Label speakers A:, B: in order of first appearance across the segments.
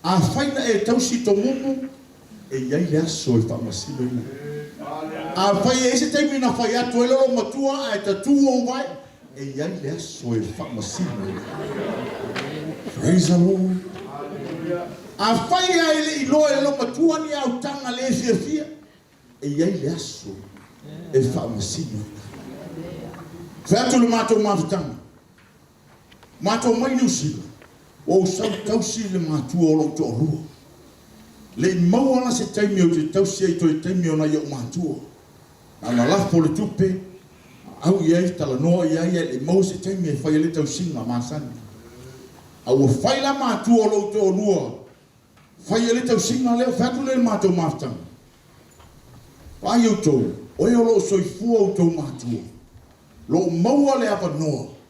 A: Afai na e tausi i tomumu, e i ai le aso e faamasinoina ai. Afai e i ai se taimi na fai atu ai le loomatua ae tatū ou vae, e i ai le aso e faamasinoina ai. Praise the Lord. Afai lava e le i iloa e le loomatua ni autaga le fiafia, e i ai le aso e faamasinoina ai. Fai atu le matou mafutaga. Matou mai Niu Sila, ua ou sau tausi i le matua o lou toalua. Le i maua la se taimi ou te tausi ai toe taimi o nai ou matua. Na ona lafo le tupe, au i ai, talanoa i ai ae le i maua se taimi e fai ai le tausiga masani. A ua fai la matua o lou toalua fai ai le tausiga lea, fai atu lea i le matou mafutaga, Vaai outou, o e o lo o soifua outou matua, lo o maua le avanoa.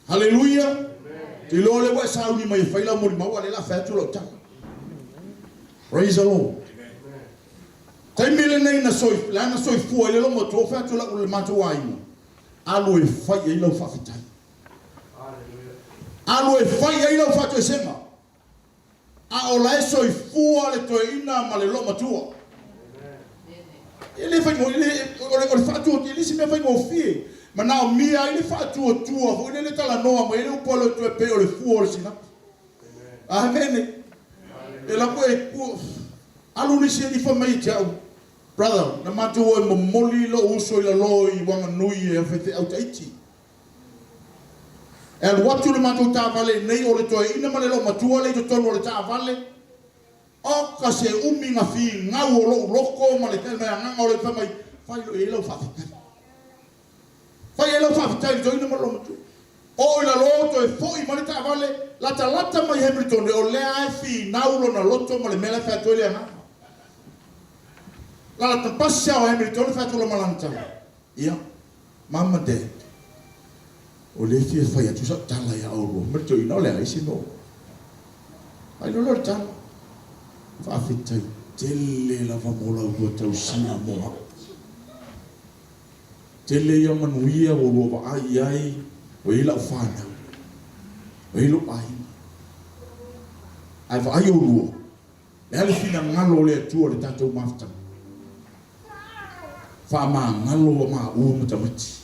A: Haleluia! Ou te iloa o lea ua e sauni mai e fai lau molimau, a o lea o le a fai atu lau tala. Praise the Lord. Taimi lenei na soi, la na soifua ai le loomatua, fai atu lau le matou aiga, alu e fai ai lau faafetai. Alu e fai ai lau faatoesega. A o la e soifua le toeaina ma le loomatua. E le faigofie, e le, o le, o le faatuatua, e le se mea faigofie. Manaomia ai le faatuatua foi lele talanoa mai ai le upu a le Atua e pei o le fua o le sinapi. Amene. E lako e alu le isi alii fai mai ia te au, Brother, na matou o e momoli lou uso i lalo i Wanganui e faifeau Tahiti. E alu atu le matou taavale i nei o le toeaina ma le loomatua lea i totonu o le taavale. Oka se umi na finau o lou loto ma le agaga o le fai mai, fai loa i ai lau faafetai. Fai i ai lau faafetai i le toeaina ma le loomatua. Oo i lalo toe foi mai le taavale, latalata mai i Hamilton, o lea lava e finau lona loto ma le mea la e fai atu ai le agaga. Lalata pasi lava o Hamilton fai atu lama lana tala. Ia, Mum ma Dad, o lea e fia fai atu sau tala ia oulua ma le toeaina o le a isi nuu. Fai loa lea o le tala, Faafetai tele lava mo la ulua tausiga mo au. Tele ia manuia ua ulua vaai i ai, ua i ai lau fanau, ua i ai lou aiga. Ae vaai oulua, Le a le finagalo o le Atua i le tatou mafutaga? Faamagalo a maua ma tamaiti.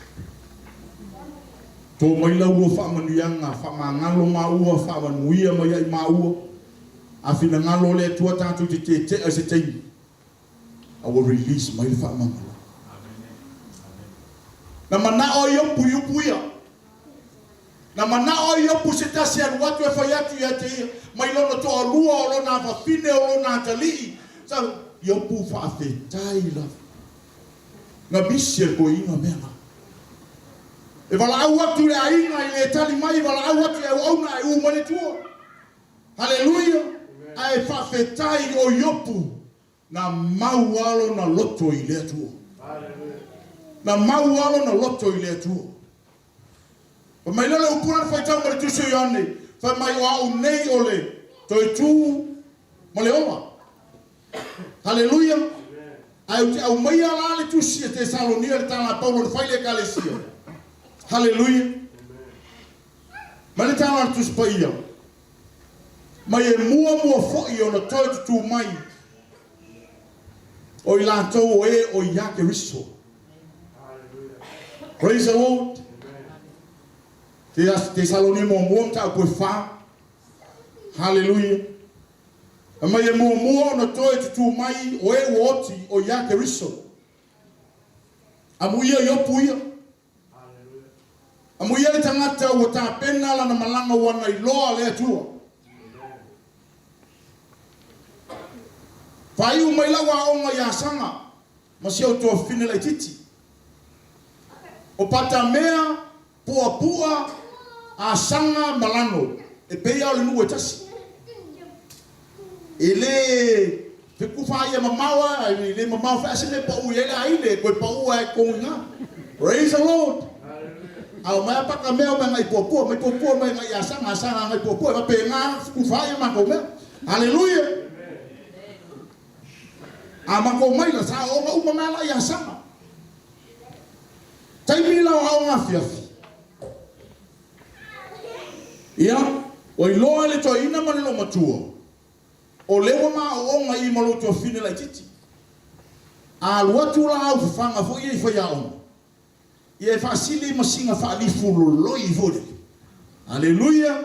A: To mai la ulua faamanuiaga, faamagalo maua, faamanuia mai ai maua. A finagalo o le Atua tatou te tetea i se taimi, a ua release mai le faamagalo. Na manao ai Iopu i upu ia. Na manao ai Iopu se tasi e alu atu e fai atu ia te ia, mai lona toalua o lona afafine o lona atalii. Sa Iopu faafetai lava. Na misi e le toeaina mea la. E valaau atu i le aiga i le tali mai, valaau atu i auauna ae u mai le Atua. Haleluia! Ae faafetai o Iopu Na mau lava lona loto i le Atua. Na mau lava lona loto i le Atua. Fai mai lea o le upu lea na faitau mai le Tusi o Ioane, fai mai, O au nei o le toe tu ma le ola. Haleluia! Ae ou te aumaia la le Tusi a Tesalonia, le tala a Paulo na fai i le Ekalesia. Haleluia! Mai le tala a le Tusi Paia. Mai e muamua foi ona toe tutū mai o i latou o e o iā Keriso. Praise the Lord. Tesalonia muamua mataupu e fa. Hallelujah. Mai e muamua ona toe tutū mai o e ua oti o iā Keriso. Amuia Iopu ia. Amuia le tagata ua tapena lana malaga ua na iloa le Atua. Faaiu mai lau aoga i Asaga ma si ou tuafafine laitiiti. O Patamea, Puapua, Asaga ma Lano e pei lava o le nuu e tasi. E le fekufaia mamao a, e le mamao foi a se mea e pau i ai le aile, e toe pau lava i totonu i ina. Praise the Lord! A omai a Patamea omai agai i Puapua, omai Puapua omai agai i Asaga, Asaga agai i Puapua, e faapena ona fekufaai a matou mea. Haleluia! A matou omai la, sa aooga uma mea la i Asaga. Taimi la o aoga afiafi. Ia, ua iloa e le toeaina ma le loomatua. O lea ua ma aoaoga i i ma lou tuafafine laitiiti. A alu atu la au fafaga foi ia i faiaoga, ia e faasili ai ma sina faalifu loloi foi lele. Aleluia!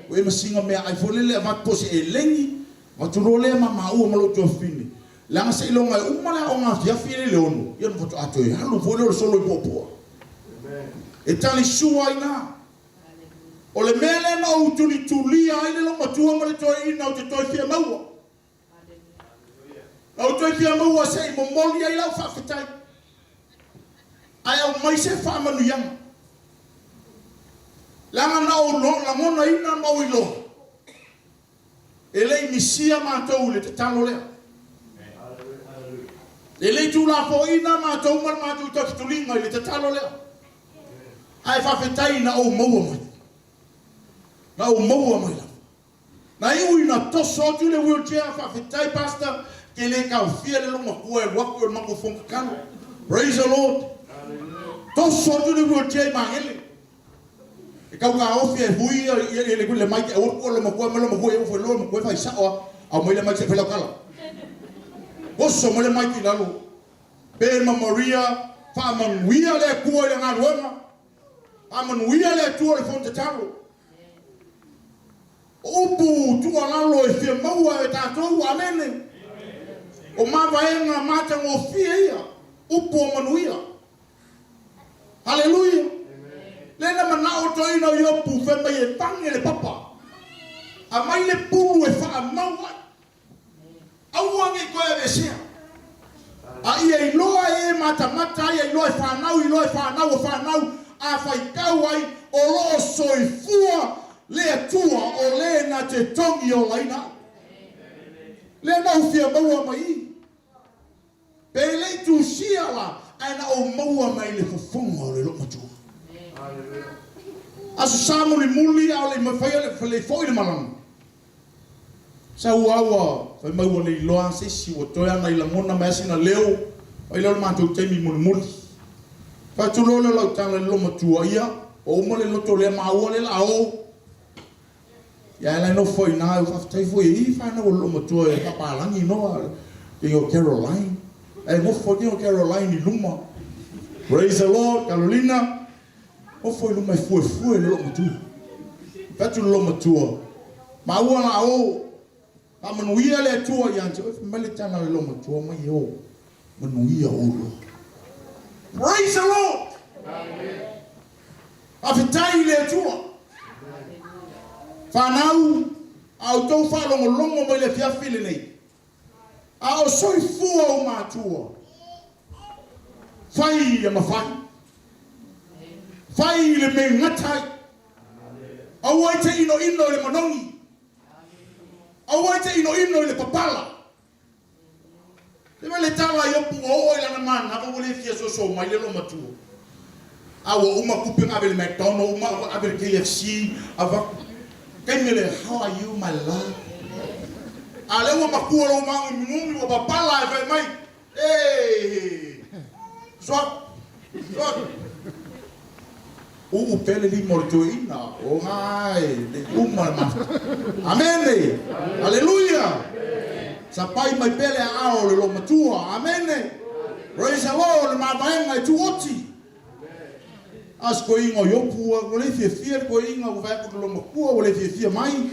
A: Ua i ai ma sina meaai foi lele e avatu po o se elegi, avatu loa lea ma maua ma lou tuafafine. Leaga seiloga e uma le aoga afiafi lea i le 6, ia ona faatoa toe alu foi lea o le solo i Puapua. E talisua ai na. O le mea lea na ou tulitulia ai le loomatua ma le toeaina ou te toe fia maua. Na ou toe fia maua se i momoli ai lau faafetai, ae aumai se faamanuiaga. Leaga na ou lagonaina ma ou iloa, e le i misia matou i le tatalo lea. E le i tulafoina matou ma le matou tafituliga i le tatalo lea. Ae faafetai na ou maua mai. Na ou maua mai lava. Na iu ina toso atu le wheelchair, faafetai Pastor, ke le taofia le loomatua e alu atu i le matou fono tatalo. Praise the Lord. Toso atu le wheelchair i Magele. E tau taofi e hui ia le mic e aua le tuu i le loomatua, aumai le loomatua ia ua fai loa le loomatua e fai sao a, aumai le mic se i fai lau tala. Oso mai le mic i lalo. Ben ma Maria, faamanuia le Atua i le galuega. Faamanuia le Atua i le fono tatalo. O upu tuualalo e fia maua e tatou, amene. O mavaega matagofie ia, upu o manuia. Haleluia! Lea na manao toeaina o Iopu fai mai e pane le papa, aumai le pulu e faamau ai. Aua ne i toe aveesea. A ia iloa e e matamata ai, a iloa e fanau, iloa e fanau o fanau, a faitau ai, o lo o soifua le Atua o le na te togi olaina au. Lea na ou fia maua mai i. Pe le i tusia la, ae na ou maua mai le fofoga o le loomatua. Aso Sa mulimuli a o le i faia le i foi le malama. Sau a ua fai mai ua le iloa se isi ua toe ana i lagona mai a sina leo, fai lea o le matou taimi mulimuli. Fai atu loa lea o lau tala i le loomatua, ia, ua uma le loto lea maua lea la a o. Ia ae la e nofo i ina, faafetai foi i fanau a le loomatua e faapalagi noa le o Caroline. Ae nofo le o Caroline i luma. Praise the Lord, Carolina. Nofo i luma e fuefue le loomatua. Fai atu le loomatua, maua la o, faamanuia le Atua ia te oe. Fai mai le tala a le loomatua mai e o, manuia oulua. Praise the Lord! Faafetai i le Atua. Fanau, a outou faalogologo mai le afiafi lenei, a o soifua ou matua, fai ia mafai. Fai le mea e gata ai. Aua e te inoino i le manogi. Aua e te inoino i le papala. Fai mai le tala a Iopu ua oo i lana manava ua le fia soso mai le loomatua. A ua uma tupe na ave i le McDonald, uma ua ave i le KFC, avatu. Taimi le how are you my love? A lea ua matua lou magumiugumi ua papala ae fai mai, ee, soa, soa. Uu pea le lima o le toeaina, o gae, le uma le mafuta. Amene! Aleluia! Sapai mai pea le aao o le loomatua. Amene! Praise the Lord, le mavaega e tuoti. A o se toeaina o Iopu, ua le fiafia le toeaina, ua vaai atu i le loomatua, ua le fiafia mai.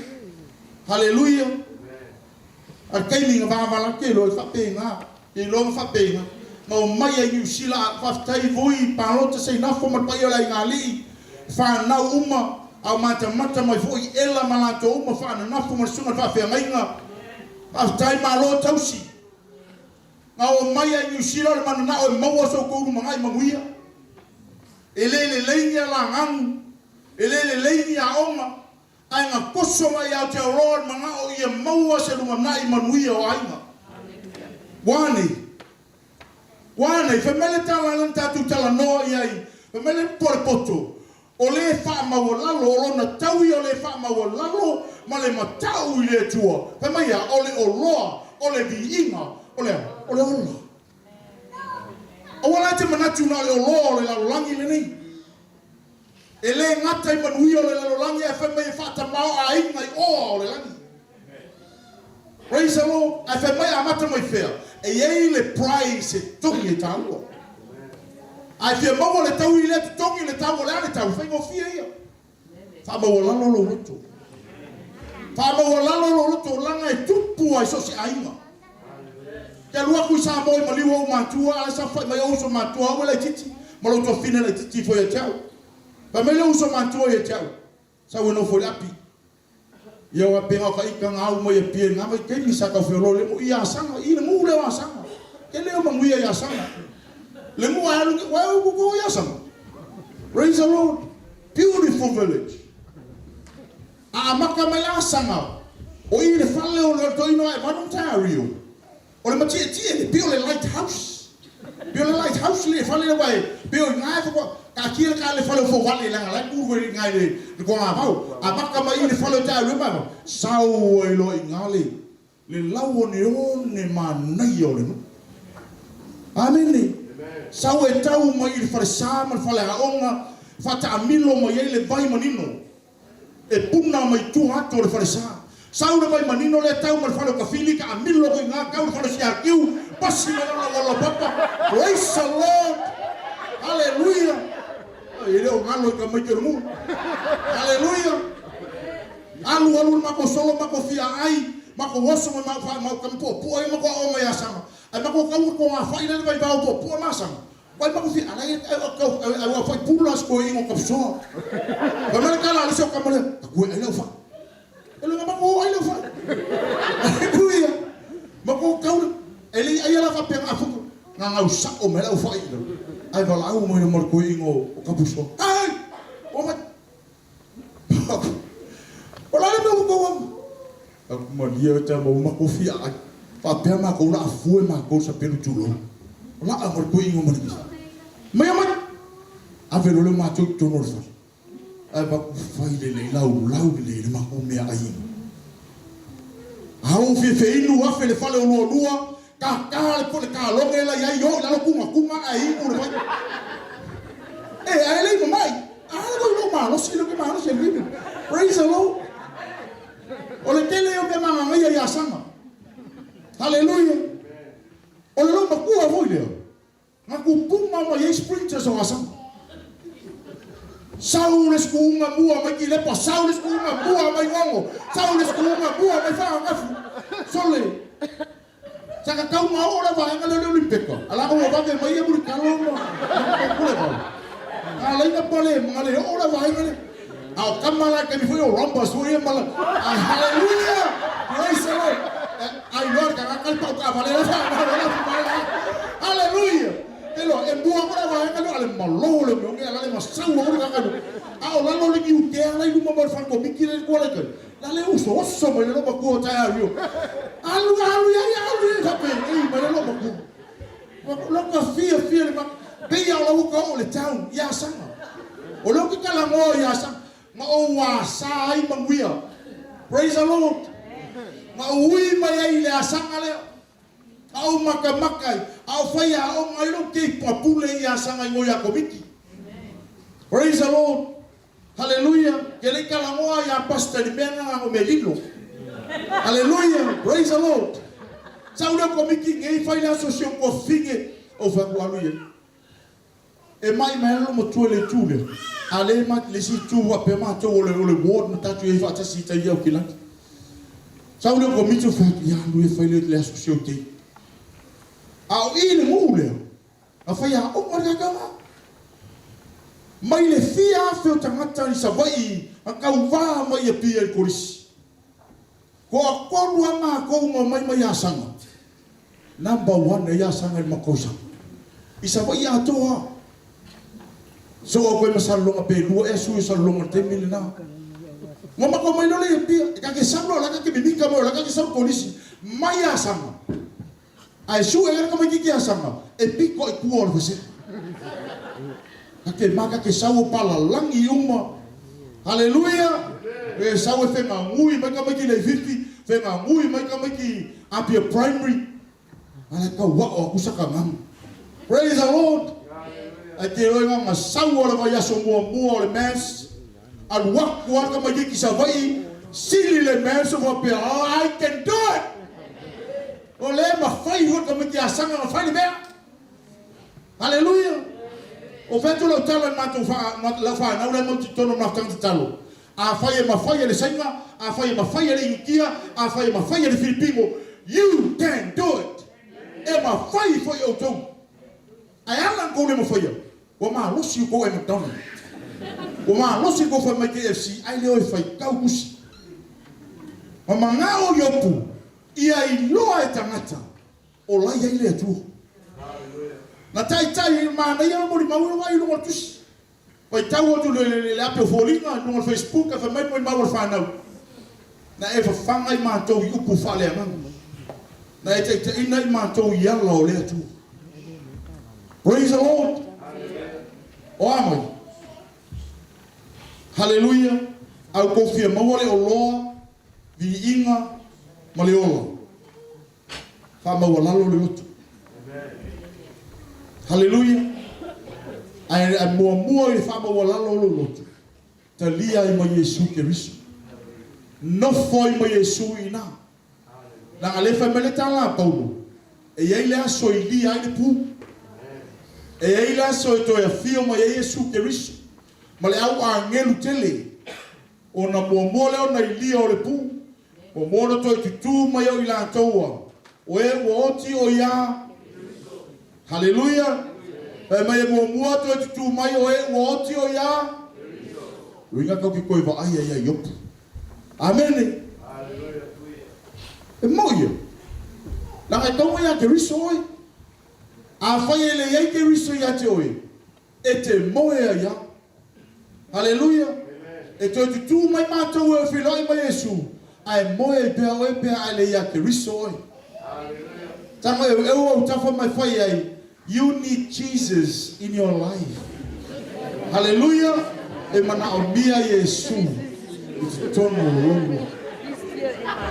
A: Haleluia! A o le taimi na vavalake loa, e faapena. Iloa ma faapena, na omai ai Niu Sila a faafetai vui palota Seinafo ma le paia o le aigaalii, fanau uma, a o matamata mai foi Ela ma latou uma faananafo ma le susuga i le faafeagaiga. Faafetai malo tausi. Na omai ai Niu Sila o le mananao e maua so outou lumanai manuia. E le lelei ni alaganu, e le lelei ni aoga, Ae na toso mai ia Aotearoa le manao ia maua se lumanai manuia o aiga. Ua nei? Ua nei? Fai mai le tala lea na tatou talanoa i ai, fai mai le po le poto, o le faamaualalo, o lona taui o le faamaualalo ma le matau i le Atua. Fai mai a, o le oloa, o le viiga, o le a? O le ola. Aua la e te manatu na o le oloa o le lalolagi lenei. E le gata i manuia o le lalolagi ae fai mai e faatamaoaiga i oa o le lagi. Praise the Lord. Ae fai mai amata mai fea? E i ai le prize e totogi e taua. A e fia maua le taui lea totogi le tau, o le a le tau? Faigofie ia. Faamaualalo lou loto. Faamaualalo lou loto leaga e tupu lava i so o se aiga. Te alu atu i Samoa i maliu ou matua, a saofai mai ou uso matua, au e laitiiti ma lou tuafafine laitiiti ifo ia te au. Fai mai lou uso matua ia te au, Sau e nofo i le api. Ia ua pena o ka ika nga au mai Apia i nga vaitaimi sa tau feoloolo le mo i Asaga, i le nuu lea o Asaga. Tele o manuia i Asaga. Le nuu ae alu ua e uku i Asaga. Praise the Lord. Beautiful village. A amata mai la Asaga, o i le fale o le toeaina o Evan Ontario. O le matietie le pei o le light house. Pei o le light house le fale lea aua e pei o i ina e faatoa taatia le ta le fale o Fouvale leaga la e tu i ina i le togavao. Amata mai i le fale o Taealua ma sau ai loa i ina le le lau oneone manaia o le nuu. Amene. Sau e tau mai i le falesa ma le faleaoga faataamilo mai ai le vai manino. E puna mai tua atu o le falesa. Sau le vai manino lea tau ma le fale o Kafili ka amilo atu i ina tau le fale o Siakiu pasi mai lalo auala o Papa. Praise the Lord! Haleluia! E le o galo i tamaiti o le nuu. Haleluia! Alu alu le matou solo matou fia ai, matou oso ma matou tama puapua ia matou aoga ia Sama. Ae matou tau ua togafai la le vaivao puapua ma Sama. Wai maku fi ala ia au au au au fai pula sko ingo ka soa. Wai mala kala ale so kamale aku ai lau fa. Ele nga maku ai lau fa. Hallelujah. Maku kau ele ai ala fa pe nga fu nga ngau sa o mai lau fa i lau. Ai wala au mai no mal ko ingo o ka buso. Ai! O mai. O la le mea ua tou aga. Aku malie te ama uma ko fia ai. Faapea makou la afue makou sa pelu tulou. O la ama le koiinga ma le misa. Mai amai. Ave loa le matou i totonu o le fale. Ae vaku fai lelei laulau lelei le makou meaai ina. Ao fiafia inu afe le fale o lualua, kaka le pole kaloge la iai o i lalo kugakuga ae inu le vai. E ae le i mamai. A le koi lou malosi le ke malosi e le Praise the Lord. O le tele o mea magagaia i Asaga. Haleluia! O le loomatua foi lea, na tupuga mai ai sprinters o Asaga. Sau le sikuuga mua mai Kilepa, sau le sikuuga mua mai Gogo, sau le sikuuga mua mai Faagagafu. Sole, sa tatau ona oo le vaega lea o le Olympic, a la ua vave mai ia Mulitalo ma Pulevao. A laina pale ma le oo le vaega lea. A o tama la i taimi foi o Rombas foi ia ma la Hallelujah! Praise the Lord! A iloa le tagata le pau taavale la faamalo la faamalo. Hallelujah! Te loa, e mua aku le vaega lea a le malo le omeoge a la le masau aku le tagata i A o lalo le niutea la i luma ma le fale komiti le tua la i tai. La le uso oso mai le loomatua o taeao io. Alu alu ia ia alu ia faapea ei mai le loomatua. Lota fiafia le ma pei a o la ua ka oo le town i Asaga. O lea ou te talanoa i Asaga na ou asa ai manuia. Praise the Lord. Na ou ui mai ai i le asaga lea. Na ou matamata ai, a o fai aoga ai lou keipa pule i Asaga i ngoi a Komiti. Praise the Lord. Haleluia! Ke le i talanoa ia Pastor i le mea lena o Melilo. Haleluia! Praise the Lord! Sau lea komiti nei fai le aso si ou tuafafine ou fai atu alu ia. E mai mai ana lou matua i le itu lea. A le ma le isi itu faapea matou o le o le ward na tatou i ai faatasi i tai i Aukilani. Sau lea komiti ou fai atu ia alu ia fai le aso si ou teine. A o i le nuu lea, Na fai aoga le tauga. Mai le fia afe o tagata i Savaii na tauvā mai i Apia i le Kolisi. Toatolu a matou na omai mai Asaga. Number one ai Asaga i le matou tausaga. I Savaii atoa a. So au koe ma Salelologa pe lua ea sui o Salelologa i le taimi lena. Na matou omai loa lea i Apia. E ta te sau loa o la ta te mimika mai o la ta te sau i le Kolisi mai Asaga. Ae sue ai le tamaititi a Sama, e piko i tua o le vasega. Ka te ma ka te sau o palalangi uma. Haleluia! E sau e whengangui mai tamaiti Leififi, whengangui mai tamaiti Apia Primary. Ala kau wao aku saka ngam. Praise the Lord! Ai te roi ngā sau o le vaiaso muamua o le mass. Alu aku a le tamaititi Savaii, sili le mass o whapea, oh, I can do it! E mafai foi tamaiti Asaga ona fai le mea. Haleluia! O fea atu lau tala i matou fa, lau fanau la e matou te totonu o le mafutaga tatalo? Afai e mafai e le Saina, afai e mafai e le Initia, afai e mafai e le Filipino, you can do it! E mafai foi e outou. Ae ala ona tou le mafaia, ua malosi outou ai McDonald. Ua malosi outou fai mai KFC, ai lea o e faitau tusi. Ma manao Iopu ia iloa e tagata O la i ai le Atua. Na taitai manaia le molimau ia i luga o le tusi. Faitau atu i le ape o foliga i luga o le Facebook ae fai mai le molimau a le fanau, Na e fafaga i matou i upu faaleagaga. Na e taitaiina i matou i ala o le Atua. Praise the Lord. O a mai? Haleluia. A outou fia maua le oloa, viiga ma le ola. Faamaualalo le loto. Haleluia! Ae ae muamua i le faamaualalo o lou loto, talia ai ma Iesu Keriso. Nofo ai ma Iesu i ina. Leaga lea fai mai le tala a Paulo, e i ai le aso e ilia ai le pu. E i ai le aso e toe afio mai ai Iesu Keriso ma le au agelu tele, ona muamua lea ona ilia o le pu, Ua moana toe tutū mai au i latou a o e ua oti o ia. Haleluia! Fai mai e muamua toe tutū mai o e ua oti o ia. Uiga kau ke toe vaai ai ia Iopu. Amene! E moʻi ia. Leaga e tau mai ia Keriso oe. Afai e le iai Keriso ia te oe, e te moe ai a. Haleluia! E toe tutū mai mātou e feiloai ma Iesu, ae moe ai pea oe pe a e le iā Keriso oe. Tago eueu ou tafa mai fai ai, You need Jesus in your life. Haleluia! E manaomia Iesu i totonu o lou loto.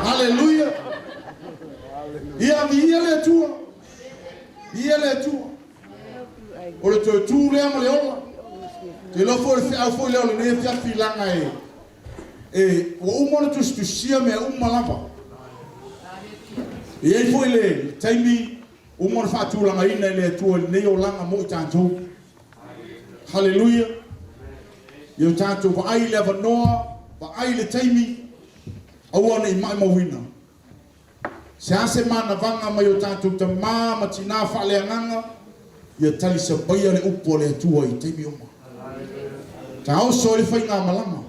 A: Haleluia! Ia viia le Atua! Viia le Atua! O le toe tu lea ma le ola. Te iloa foi o le feau foi lea o lenei afiafi leaga e, e, ua uma ona tusitusia mea uma lava. E i ai foi le taimi uma ona faatulagaina e le Atua i lenei olaga mo i tatou. Haleluia! Ia o tatou vaai i le avanoa, vaai i le taimi, aua ne i maimauina. Se a se manavaga mai o tatou tamā ma tinā faaleagaga, ia talisapaia le upu a le Atua i taimi uma. Taoso ai le faigamalaga.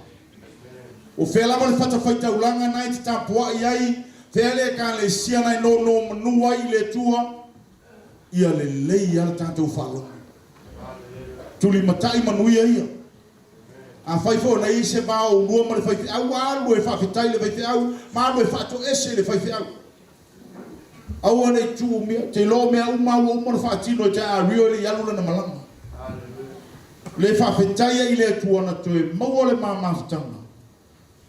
A: O fea lava le fatafaitaulaga na e te tapuai ai, fea le Ekalesia na e nonomanu ai i le Atua, ia lelei lava le tatou faalogo. Tulimatai manuia ia. Afai foi ona i ai se va o ulua ma le faifeau, alu e faafetai i le faifeau, ma alu e faatoese i le faifeau. Aua ne i tuu mea, te iloa o mea uma ua uma ona faatino e te Ario e le i alu lana malaga. Le faafetai ai i le Atua na toe maua le ma mafutaga,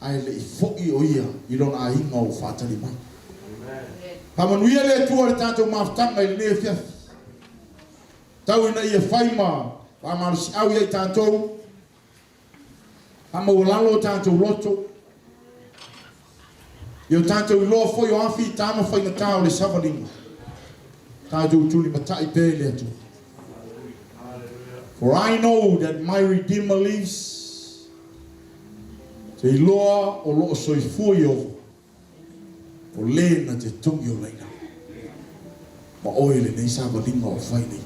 A: ae le i foi o ia i lona aiga o faatali mai. Faamanuia le Atua i le tatou mafutaga i lenei afiafi. Tau ina ia fai ma faamalosiau ia i tatou, faamaualalo o tatou loto, ia o tatou iloa foi o a fita ma faigata o le savaliga, tatou tulimatai pea i le Atua. For I know that my Redeemer lives, te iloa o lo o soifua Ieova, O le na te togi olaina ma oe i lenei savaliga o fai nei.